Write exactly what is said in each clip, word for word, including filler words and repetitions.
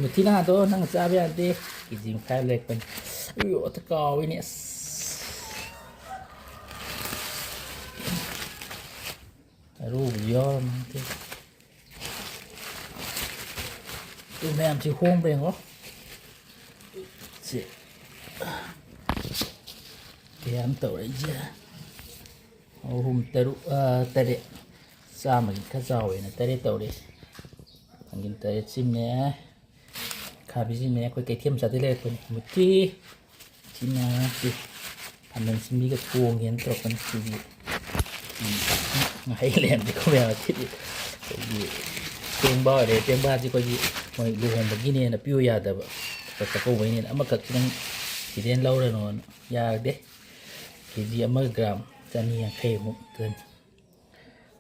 ꯃꯨꯊꯤ ꯅꯍꯥꯗꯣ ꯅꯪ ꯆꯥꯕ ꯌꯥꯗꯦ꯫ ꯀꯦ ꯖꯤ ꯃꯈꯥꯏ ꯂꯩꯔꯛꯄꯅꯤ꯫ ꯑꯌꯣ, ꯑꯇ ꯀꯥꯎꯏꯅꯦ꯫ ꯑꯁ꯫ ꯑꯔꯨꯕꯁꯨ ꯌꯥꯎꯔꯝꯃꯦ꯫ ꯑꯗꯨ ꯃꯌꯥꯝꯁꯤ ꯍꯣꯡꯕ꯭ꯔꯥ ꯌꯦꯡꯉꯣ꯫ ꯁꯤ꯫ ꯀꯌꯥꯝ ꯇꯧꯔꯛꯏꯁꯦ? ꯑꯍꯨꯝ, ꯇꯔꯨꯛ, ꯑ, ꯇꯔꯦꯠ꯫ ꯆꯥꯝꯃꯒꯤ ꯈꯔ ꯆꯥꯎꯋꯦꯅ ꯇꯔꯦꯠ ꯇꯧꯔꯦ꯫ ꯊꯥꯡꯖꯤꯡ ꯇꯔꯦꯠ ꯁꯤꯃꯅꯦ꯫ ꯈꯥꯕꯤꯁꯤꯃꯅꯦ꯫ ꯑꯩꯈꯣꯏ ꯀꯩꯊꯦꯜ ꯃꯆꯥꯗꯒꯤ ꯂꯩꯔꯛꯄꯅꯤ꯫ ꯃꯨꯊꯤ꯫ ꯁꯤꯅ ꯁꯤ ꯈꯥꯃꯦꯟ ꯑꯁꯤꯟꯕꯤꯒ ꯊꯣꯡꯒꯦꯅ ꯇꯧꯔꯛꯄꯅꯤ꯫ ꯁꯤꯗꯤ, ꯎꯝ, ꯉꯥꯍꯩ ꯂꯩꯔꯝꯗꯦꯀꯣ ꯃꯌꯥꯝ꯫ ꯁꯤꯗꯤ ꯑꯩꯈꯣꯏꯒꯤ ꯄꯦꯡꯕꯥ ꯑꯣꯏꯔꯦ꯫ ꯄꯦꯡꯕꯥꯁꯤ ꯑꯩꯈꯣꯏꯒꯤ ꯃꯣꯏ ꯂꯨꯍꯣꯡꯕꯒꯤꯅꯦꯅ ꯄꯤꯌꯨ ꯌꯥꯗꯕ꯫ ꯆꯥꯛꯀꯧꯕꯩꯅꯦꯅ ꯑꯃꯈꯛ ꯈꯤꯇꯪ ꯁꯤꯗꯩꯅ ꯂꯧꯔꯅꯣꯅ꯫ ꯌꯥꯗꯦ꯫ ꯀꯦ ꯖꯤ ꯑꯃꯒ ꯒ꯭ꯔꯥꯝ ꯆꯅꯤ ꯌꯥꯡꯈꯩꯃꯨꯛꯇꯅꯤ꯫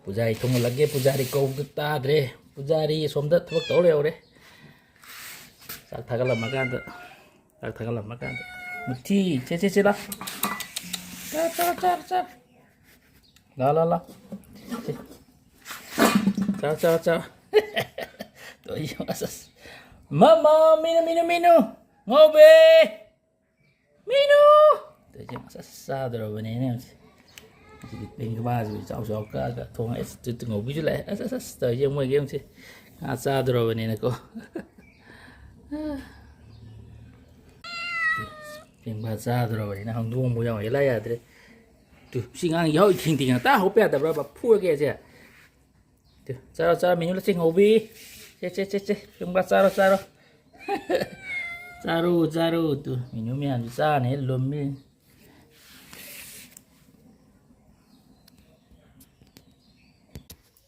ꯄꯨꯖꯥꯔꯤ ꯊꯣꯡꯍꯜꯂꯒꯦ꯫ ꯄꯨꯖꯥꯔꯤ ꯀꯧꯕꯗ ꯇꯥꯗ꯭ꯔꯦ꯫ ꯄꯨꯖꯥꯔꯤ ꯑꯁꯣꯝꯗ ꯊꯕꯛ ꯇꯧ ꯂꯩꯍꯧꯔꯦ꯫ ꯆꯥꯛ ꯊꯥꯒꯠꯂꯝꯃꯀꯥꯟꯗ, ꯆꯥꯛ ꯊꯥꯒꯠꯂꯝꯃꯀꯥꯟꯗ꯫ ꯃꯨꯊꯤ, ꯁꯦ, ꯁꯦ, ꯁꯦ, ꯂꯥ꯫ ꯆꯥ, ꯆꯥ, ꯆꯥ, ꯆꯥ꯫ ꯂꯥ, ꯂꯥ, ꯂꯥ꯫ ꯁꯦ꯫ ꯆꯥ, ꯆꯥ, ꯆꯥ꯫ ꯇꯧꯏ, ꯑꯁ, ꯑꯁ꯫ ꯃꯃꯥ, ꯃꯤꯅꯨ, ꯃꯤꯅꯨ, ꯃꯤꯅꯨ꯫ ꯉꯥꯎꯕꯤ꯫ ꯃꯤꯅꯨ! ꯇꯧꯔꯤꯁꯦ ꯑꯁ, ꯑꯁ, ꯆꯥꯗꯧꯔꯕꯅꯤꯅꯦ ꯍꯧꯖꯤꯛ꯫ ꯍꯧꯖꯤꯛꯀꯤ ꯄꯦꯡꯕꯥꯁꯤꯁꯨ ꯆꯥꯎ ꯆꯥꯎ ꯀꯛꯑꯒ ꯊꯣꯡꯉꯦ꯫ ꯑꯁ, ꯇꯨ, ꯇꯨ ꯉꯧꯕꯤꯁꯨ ꯂꯥꯛꯑꯦ꯫ ꯑꯁ, ꯑꯁ, ꯑꯁ, ꯇꯧꯔꯤꯁꯦ ꯃꯣꯏꯒꯤ ꯍꯧꯖꯤꯛ ꯉꯥ ꯆꯥꯗꯧꯔꯕꯅꯤꯅꯀꯣ꯫ ꯄꯦꯡꯕꯥ ꯆꯥꯗꯧꯔꯕꯅꯤꯅ ꯍꯪꯗꯣꯡꯕꯨ ꯌꯥꯎ ꯌꯦꯂꯥ ꯌꯥꯗ꯭ꯔꯦ꯫ ꯇꯨ, ꯁꯤ ꯉꯥꯡ ꯌꯥꯎ ꯊꯤꯡ ꯊꯤꯡ ꯉꯥꯛꯇ ꯍꯧꯕ ꯌꯥꯗꯕ꯭ꯔꯕ? ꯐꯨꯔꯒꯦ ꯑꯁꯦ꯫ ꯇꯨ, ꯆꯥꯔꯣ, ꯆꯥꯔꯣ, ꯃꯤꯅꯨ ꯂꯁꯤꯡ ꯍꯧꯕꯤ꯫ ꯁꯦ, ꯁꯦ, ꯁꯦ, ꯁꯦ, ꯄꯦꯡꯕꯥ ꯆꯥꯔꯣ, ꯆꯥꯔꯣ꯫ ꯆꯥꯔꯣ, ꯆꯥꯔꯣ, ꯇꯨ, ꯃꯤꯅꯨ ꯃꯌꯥꯝꯁꯨ ꯆꯥꯅꯤ ꯂꯨꯝꯃꯤ꯫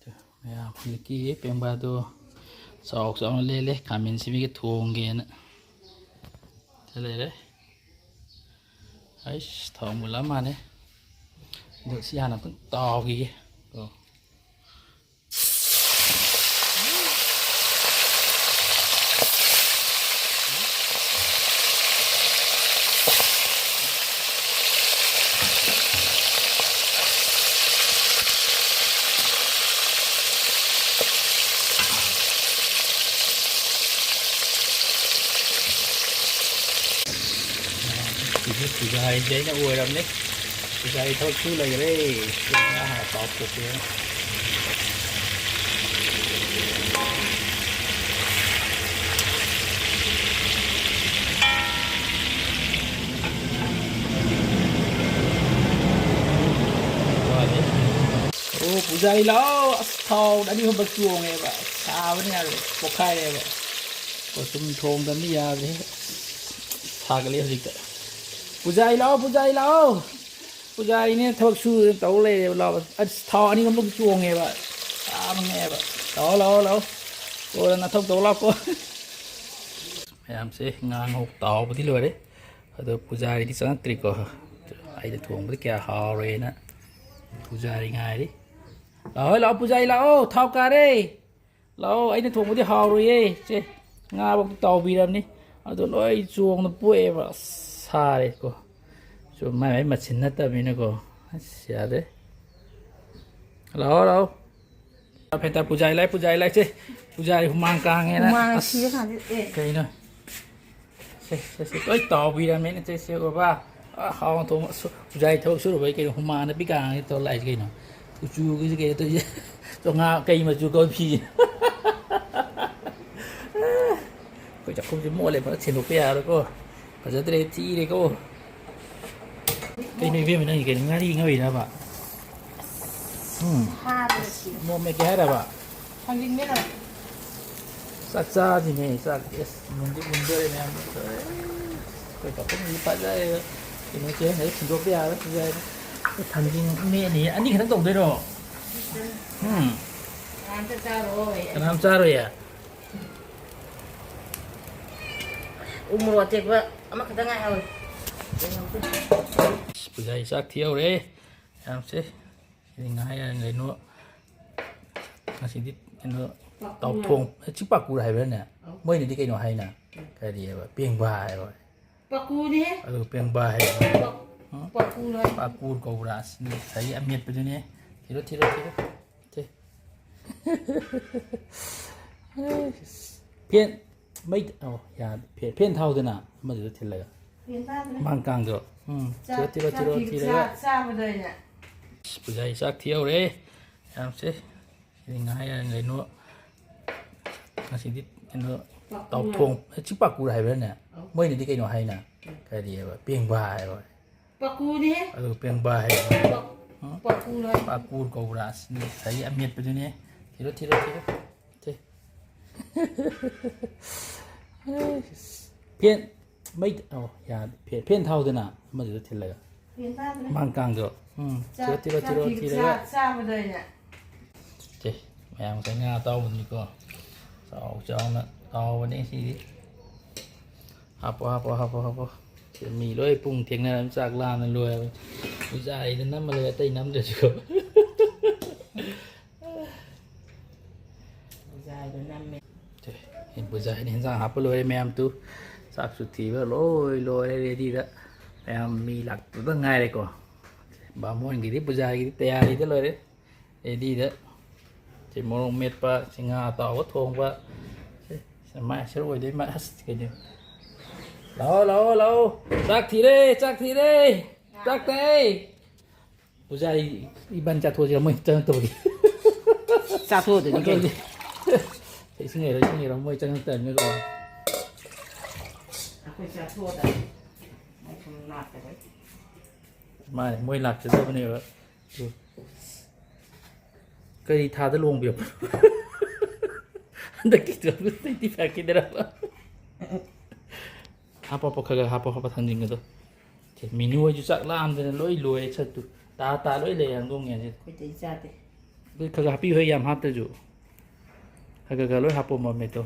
ꯇꯨ, ꯃꯌꯥꯝ ꯍꯧꯖꯤꯛꯀꯤ ꯄꯦꯡꯕꯥꯗꯣ ꯆꯥꯎ ꯆꯥꯎꯅ ꯂꯦꯜꯂꯦ, ꯈꯥꯃꯦꯟ ꯑꯁꯤꯟꯕꯤꯒ ꯊꯣꯡꯒꯦꯅ꯫ ꯁꯤ ꯂꯩꯔꯦ꯫ ꯑꯩꯁ, ꯊꯥꯎ ꯃꯨꯜꯂ ꯃꯥꯜꯂꯦ꯫ ꯑꯗꯣ ꯁꯤ ꯍꯥꯟꯅ ꯑꯝꯇꯪ ꯇꯥꯎꯈꯤꯒꯦ꯫ ꯀꯣ꯫ ꯄꯨꯖꯥꯔꯤꯁꯦ ꯑꯩꯅ ꯑꯣꯏꯔꯕꯅꯦ꯫ ꯄꯨꯖꯥꯔꯤ ꯊꯕꯛ ꯁꯨ ꯂꯩꯈ꯭ꯔꯦ꯫ ꯉꯥ ꯍꯥꯟꯅ ꯇꯥꯎꯊꯣꯛꯀꯦꯅ꯫ ꯑꯣ, ꯄꯨꯖꯥꯔꯤ ꯂꯥꯛꯑꯣ꯫ ꯑꯁ, ꯊꯥꯎ ꯑꯅꯤ ꯑꯍꯨꯝꯕꯛ ꯆꯣꯡꯉꯦꯕ꯫ ꯑꯁ, ꯁꯥꯕꯅ ꯌꯥꯗ꯭ꯔꯦ꯫ ꯄꯣꯛꯈꯥꯏꯔꯦꯕ꯫ ꯀꯣ, ꯁꯨꯝ ꯊꯣꯡꯗꯕꯅꯤ ꯌꯥꯗ꯭ꯔꯦ꯫ ꯁꯥꯒꯠꯂꯦ ꯍꯧꯖꯤꯛꯇ꯫ ꯄꯨꯖꯥꯔꯤ ꯂꯥꯛꯑꯣ, ꯄꯨꯖꯥꯔꯤ ꯂꯥꯛꯑꯣ꯫ ꯄꯨꯖꯥꯔꯤꯅꯦ ꯊꯕꯛ ꯁꯨꯗꯅ ꯇꯧ ꯂꯩꯔꯦꯕ꯫ ꯂꯥꯛꯑꯣ꯫ ꯑꯁ, ꯊꯥꯎ ꯑꯅꯤ ꯑꯍꯨꯝꯕꯛ ꯆꯣꯡꯉꯦꯕ꯫ ꯁꯥꯕꯅ ꯌꯥꯗ꯭ꯔꯦꯕ꯫ ꯂꯥꯛꯑꯣ, ꯂꯥꯛꯑꯣ, ꯂꯥꯛꯑꯣ꯫ ꯀꯣ, ꯅꯊꯧ ꯇꯧ ꯂꯥꯛꯑꯣ꯫ ꯃꯌꯥꯝꯁꯦ ꯉꯥ ꯉꯧ ꯇꯥꯎꯕꯗꯤ ꯂꯣꯏꯔꯦ꯫ ꯑꯗꯣ ꯄꯨꯖꯥꯔꯤꯗꯤ ꯆꯪꯉꯛꯇ꯭ꯔꯤꯀꯣ꯫ ꯑꯩꯅ ꯊꯣꯡꯕꯗꯤ ꯀꯌꯥ ꯍꯥꯎꯔꯣꯏꯅ ꯄꯨꯖꯥꯔꯤ ꯉꯥꯏꯔꯤ꯫ ꯂꯥꯛꯑꯣ, ꯂꯥꯛꯑꯣ, ꯄꯨꯖꯥꯔꯤ ꯂꯥꯛꯑꯣ, ꯊꯥꯎ ꯀꯥꯔꯦ꯫ ꯂꯥꯛꯑꯣ, ꯑꯩꯅ ꯊꯣꯡꯕꯗꯤ ꯍꯥꯎꯔꯣꯏꯌꯦ꯫ ꯁꯦ, ꯉꯥ ꯐꯥꯎꯗ ꯇꯥꯎꯕꯤꯔꯕꯅꯤ꯫ ꯑꯗꯣ ꯂꯣꯏ ꯆꯣꯡꯅ ꯄꯣꯛꯑꯦꯕ꯫ ꯑꯁ, ꯁꯥꯔꯦꯀꯣ꯫ ꯁꯨꯝ ꯃꯥꯏ ꯃꯥꯏ ꯃꯆꯤꯟ ꯅꯠꯇꯕꯅꯤꯅꯀꯣ꯫ ꯑꯁ, ꯌꯥꯗ꯭ꯔꯦ꯫ ꯂꯥꯛꯑꯣ, ꯂꯥꯛꯑꯣ꯫ ꯐꯦꯇꯥ ꯄꯨꯖꯥꯔꯤ ꯂꯥꯛꯑꯦ, ꯄꯨꯖꯥꯔꯤ ꯂꯥꯛꯑꯦ, ꯁꯦ꯫ ꯄꯨꯖꯥꯔꯤ ꯍꯨꯃꯥꯡ ꯀꯥꯡꯉꯦꯅ꯫ ꯍꯨꯃꯥꯡ ꯑꯁ, ꯁꯤꯔꯦ ꯀꯥꯟꯁꯤꯗ꯫ ꯑꯦ꯫ ꯀꯩꯅꯣ? ꯁꯦ, ꯁꯦ, ꯁꯦ, ꯂꯣꯏ ꯇꯥꯎꯕꯤꯔꯝꯃꯦꯅꯦ, ꯁꯦ, ꯁꯦ, ꯕꯕꯥ꯫ ꯑ, ꯍꯥꯎꯅ ꯊꯣꯡꯕ꯫ ꯑꯁ, ꯄꯨꯖꯥꯔꯤ ꯊꯕꯛ ꯁꯨꯔꯨꯕꯩ ꯀꯩꯅꯣ, ꯍꯨꯃꯥꯡꯅ ꯄꯤ ꯀꯥꯡꯉꯦ ꯇꯧꯔ ꯂꯥꯛꯏꯁꯦ ꯀꯩꯅꯣ? ꯀꯨꯆꯨꯒꯤꯁꯦ ꯀꯩꯅꯣ ꯇꯧꯔꯤꯁꯦ? ꯆꯣꯉꯥ ꯀꯩ ꯃꯆꯨ ꯀꯧ ꯐꯤꯁꯦ? ꯑꯩꯈꯣꯏ ꯆꯥꯛꯈꯨꯝꯁꯦ ꯃꯣꯠꯂꯦ, ꯐꯖꯅ ꯁꯦꯡꯗꯣꯛꯄ ꯌꯥꯔꯣꯏꯀꯣ꯫ ꯐꯖꯗ꯭ꯔꯦ, ꯊꯤꯔꯦꯀꯣ꯫ ꯀꯩꯅꯣ ꯏꯕꯦꯝꯃ, ꯅꯪꯒꯤ ꯀꯩꯅꯣ, ꯉꯥꯔꯤ ꯉꯧꯔꯤꯔꯕ? ꯎꯝ꯫ ꯍꯥꯕꯅ ꯁꯤ꯫ ꯃꯣꯔꯣꯛ ꯃꯦꯠꯀꯦ ꯍꯥꯏꯔꯕ? ꯊꯥꯡꯖꯤꯡ ꯃꯦꯠꯂꯕ? ꯆꯥꯛ ꯆꯥꯁꯤꯅꯦ, ꯆꯥꯛ꯫ ꯑꯦꯁ, ꯃꯨꯟꯗꯤ ꯃꯨꯟꯗꯣꯔꯦ ꯃꯌꯥꯝ꯫ ꯑꯩꯈꯣꯏ ꯄꯥꯈꯪꯗꯤ ꯐꯖꯔꯦ꯫ ꯀꯩꯅꯣ, ꯆꯦꯔꯪꯗ ꯊꯤꯟꯗꯣꯛꯄ ꯌꯥꯔꯣꯏ, ꯐꯖꯔꯦ꯫ ꯊꯥꯡꯖꯤꯡ ꯃꯦꯠꯅꯤ, ꯑꯅꯤ ꯈꯛꯇꯪ ꯇꯧꯗꯣꯏꯔꯣ? ꯎꯝ꯫ ꯀꯅꯥꯝꯇ ꯆꯥꯔꯣꯏ꯫ ꯀꯅꯥꯝ ꯆꯥꯔꯣꯏꯌꯦ? ꯎ ꯃꯣꯔꯣꯛ ꯑꯇꯦꯛꯄ ꯑꯃꯈꯛꯇ ꯉꯥꯏꯍꯧꯔꯦ꯫ ꯄꯨꯖꯥꯔꯤ ꯆꯥꯛ ꯊꯤꯍꯧꯔꯦ ꯃꯌꯥꯝꯁꯦ꯫ ꯁꯤꯗꯤ ꯉꯥ ꯌꯥꯏ ꯀꯩꯅꯣ, ꯉꯁꯤꯗꯤ ꯀꯩꯅꯣ, ꯄꯥꯀꯨꯔ꯫ ꯇꯥꯎꯊꯣꯡ-, ꯁꯤ ꯄꯥꯀꯨꯔ ꯍꯥꯏꯕ꯭ꯔꯥꯅꯦ? ꯑꯧ꯫ ꯃꯣꯏꯅꯗꯤ ꯀꯩꯅꯣ ꯍꯥꯏꯅ? ꯀꯔꯤ ꯍꯥꯏꯕ? ꯄꯦꯡꯕꯥ ꯍꯥꯏꯕ꯫ ꯄꯥꯀꯨꯔꯅꯦꯍꯦ꯫ ꯑꯗꯨ ꯄꯦꯡꯕꯥ ꯍꯥꯏꯕ꯫ ꯄꯥ-, ꯎꯝ? ꯄꯥꯀꯨꯔ ꯍꯥꯏ꯫ ꯄꯥꯀꯨꯔ ꯀꯧꯕ꯭ꯔꯥ? ꯑꯁ, ꯉꯁꯥꯏꯒꯤ ꯑꯃꯦꯠꯄꯗꯨꯅꯦ꯫ ꯊꯤꯔꯣ, ꯊꯤꯔꯣ, ꯊꯤꯔꯣ꯫ ꯁꯦ꯫ ꯐꯦꯟ, ꯃꯩ, ꯑꯣ, ꯌꯥꯗꯦ꯫ ꯐꯦꯟ, ꯐꯦꯟ ꯊꯥꯎꯗꯅ ꯑꯃꯗꯨꯗ ꯊꯤꯜꯂꯒ꯫ ꯃꯥꯡ ꯀꯥꯡꯗꯣ꯫ ꯎꯝ, ꯊꯤꯔꯣ, ꯊꯤꯔꯣ, ꯊꯤꯔꯣ, ꯊꯤꯔꯒ꯫ ꯆꯥꯕꯗ ꯑꯩꯅ꯫ ꯑꯁ, ꯄꯨꯖꯥꯔꯤ ꯆꯥꯛ ꯊꯤꯍꯧꯔꯦ꯫ ꯌꯥꯝꯁꯦ꯫ ꯁꯤꯗꯤ ꯉꯥ ꯌꯥꯏꯔ ꯀꯩꯅꯣ꯫ ꯉꯁꯤꯗꯤ ꯀꯩꯅꯣ, ꯄꯥꯀꯨꯔ꯫ ꯇꯥꯎꯊꯣꯡ-, ꯁꯤ ꯄꯥꯀꯨꯔ ꯍꯥꯏꯕ꯭ꯔꯥꯅꯦ? ꯑꯧ꯫ ꯃꯣꯏꯅꯗꯤ ꯀꯩꯅꯣ ꯍꯥꯏꯅ? ꯀꯔꯤ ꯍꯥꯏꯕ? ꯄꯦꯡꯕꯥ ꯍꯥꯏꯕ꯫ ꯄꯥꯀꯨꯅꯦ꯫ ꯑꯗꯨ ꯄꯦꯡꯕꯥ ꯍꯥꯏꯕ꯫ ꯄꯥ-, ꯎꯝ? ꯄꯥꯀꯨꯔ ꯍꯥꯏ꯫ ꯄꯥꯀꯨꯔ ꯀꯧꯕ꯭ꯔꯥ? ꯑꯁ, ꯉꯁꯥꯏꯒꯤ ꯑꯃꯦꯠꯄꯗꯨꯅꯦ꯫ ꯊꯤꯔꯣ, ꯊꯤꯔꯣ, ꯊꯤꯔꯣ꯫ ꯊꯤ-, ꯐꯦꯟ ꯃꯩ, ꯑꯣ, ꯌꯥꯗꯦ꯫ ꯐꯦꯟ, ꯐꯦꯟ ꯊꯥꯎꯗꯅ ꯑꯃꯗꯨꯗ ꯊꯤꯜꯂꯒ꯫ ꯐꯦꯟ ꯊꯥꯗ꯭ꯔꯦ꯫ ꯃꯥꯡ ꯀꯥꯡꯗꯣ꯫ ꯎꯝ, ꯆꯥꯛ-, ꯊꯤꯔꯣ, ꯊꯤꯔꯣ, ꯆꯥꯛ ꯊꯤꯔꯣ, ꯊꯤꯔꯒ꯫ ꯆꯥ-, ꯆꯥꯕꯗ ꯑꯩꯅ꯫ ꯁꯦ, ꯃꯌꯥꯝ ꯉꯁꯥꯏ ꯉꯥ ꯑꯇꯥꯎꯕꯗꯨꯅꯤꯀꯣ꯫ ꯆꯥꯎ ꯆꯥꯎꯅ ꯇꯥꯎꯕꯅꯦ ꯁꯤꯗꯤ꯫ ꯍꯥꯞꯄꯣ, ꯍꯥꯞꯄꯣ, ꯍꯥꯞꯄꯣ, ꯍꯥꯞꯄꯣ꯫ ꯁꯤ ꯃꯤ ꯂꯣꯏ ꯄꯨꯡ ꯊꯦꯡꯅꯔꯝ, ꯆꯥꯛ ꯂꯥꯝꯅ ꯂꯣꯏꯔꯕꯅꯤ꯫ ꯄꯨꯖꯥꯔꯤꯗ ꯅꯝꯃ ꯂꯩꯔꯦ, ꯑꯇꯩ ꯅꯝꯗ꯭ꯔꯁꯨ꯫ ꯄꯨꯖꯥꯔꯤꯗ ꯅꯝꯃꯦ꯫ ꯁꯦ, ꯄꯨꯖꯥꯔꯤꯅ ꯍꯦꯟꯖꯥꯡ ꯍꯥꯞꯄ ꯂꯣꯏꯔꯦ ꯃꯌꯥꯝ ꯇꯨ꯫ ꯆꯥꯛꯁꯨ ꯊꯤꯕ ꯂꯣꯏ ꯂꯣꯏꯔꯦ ꯔꯦꯗꯤꯗ꯫ ꯃꯌꯥꯝ ꯃꯤ ꯂꯥꯛꯄꯗ ꯉꯥꯏꯔꯦꯀꯣ꯫ ꯕꯥꯃꯣꯟꯒꯤꯗꯤ, ꯄꯨꯖꯥꯒꯤꯗꯤ ꯇꯌꯥꯔꯤꯗ ꯂꯣꯏꯔꯦ꯫ ꯔꯦꯗꯤꯗ꯫ ꯁꯤ ꯃꯣꯔꯣꯛ ꯃꯦꯠꯄ, ꯁꯤ ꯉꯥ ꯑꯇꯥꯎꯕ ꯊꯣꯡꯕ꯫ ꯁꯤ, ꯁꯤ ꯃꯥꯏ ꯁꯔꯨꯛ ꯑꯣꯏꯗꯣꯏ ꯃꯥ-, ꯑꯁ, ꯀꯩꯅꯣ꯫ ꯂꯥꯛꯑꯣ, ꯂꯥꯛꯑꯣ, ꯂꯥꯛꯑꯣ꯫ ꯆꯥꯛ ꯊꯤꯔꯦ, ꯆꯥꯛ ꯊꯤꯔꯦ꯫ ꯆꯥꯛ ꯇꯥꯏ꯫ ꯄꯨꯖꯥꯔꯤ ꯏꯕꯥꯅꯤ ꯆꯥꯊꯣꯛꯑꯁꯤꯔ, ꯃꯣꯏ ꯆꯪꯉꯛꯇꯕꯒꯤ? ꯆꯥꯊꯣꯛꯑꯗꯣꯏꯅꯤ ꯀꯩꯅꯣ꯫ ꯏꯁꯤꯡ ꯂꯩꯔꯣ, ꯏꯁꯤꯡ ꯂꯩꯔꯣ, ꯃꯣꯏ ꯆꯪꯉꯛꯇꯕꯅꯤꯅꯀꯣ꯫ ꯑꯩꯈꯣꯏ ꯆꯥꯊꯣꯛꯑꯗ꯫ ꯃꯣꯏ ꯁꯨꯝ ꯂꯥꯛꯇꯕꯩ꯫ ꯃꯥꯅꯦ, ꯃꯣꯏ ꯂꯥꯛꯆꯗꯕꯅꯦꯕ꯫ ꯀꯔꯤ ꯊꯥꯗ ꯂꯨꯍꯣꯡꯕꯤꯔꯛꯄꯅꯣ? ꯍꯟꯗꯛꯀꯤ ꯇ꯭ꯋꯦꯟꯇꯤ ꯐꯥꯏꯚꯀꯤꯗꯔꯕ? ꯍꯥꯞꯄꯣ, ꯍꯥꯞꯄꯣ, ꯈꯔ ꯈꯔ ꯍꯥꯞꯄꯣ, ꯍꯥꯞꯄꯣ, ꯊꯥꯡꯖꯤꯡꯒꯗꯣ꯫ ꯁꯦ, ꯃꯤꯅꯨ ꯍꯣꯏꯁꯨ ꯆꯥꯛ ꯂꯥꯝꯗꯅ ꯂꯣꯏ ꯂꯣꯏꯔꯦ ꯁꯠꯇꯨ꯫ ꯇꯥ ꯇꯥ ꯂꯣꯏ ꯂꯩꯔꯦ ꯍꯪꯗꯣꯡ ꯌꯦꯟꯁꯦ꯫ ꯑꯩꯈꯣꯏꯗꯤ ꯆꯥꯗꯦ꯫ ꯑꯗꯨ ꯈꯔ ꯈꯔ ꯍꯥꯞꯄꯤꯌꯨ ꯍꯦ, ꯌꯥꯝ ꯍꯥꯞꯇ꯭ꯔꯁꯨ꯫ ꯈꯔ ꯈꯔ ꯈꯔ ꯂꯣꯏ ꯍꯥꯞꯄꯣ ꯃꯃꯤꯠꯇꯣ꯫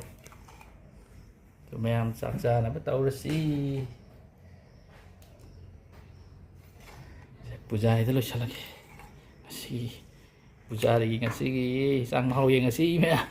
ꯑꯗꯨ ꯃꯌꯥꯝ ꯆꯥꯛ ꯆꯥꯅꯕ ꯇꯧꯔꯁꯤ꯫ ꯄꯨꯖꯥꯔꯤꯗ ꯂꯣꯏꯁꯤꯜꯂꯒꯦ꯫ ꯉꯁꯤ ꯄꯨꯖꯥꯔꯤꯒꯤ ꯉꯁꯤꯒꯤ ꯆꯥꯛ ꯃꯍꯥꯎ ꯌꯦꯡꯉꯁꯤ ꯃꯌꯥꯝ꯫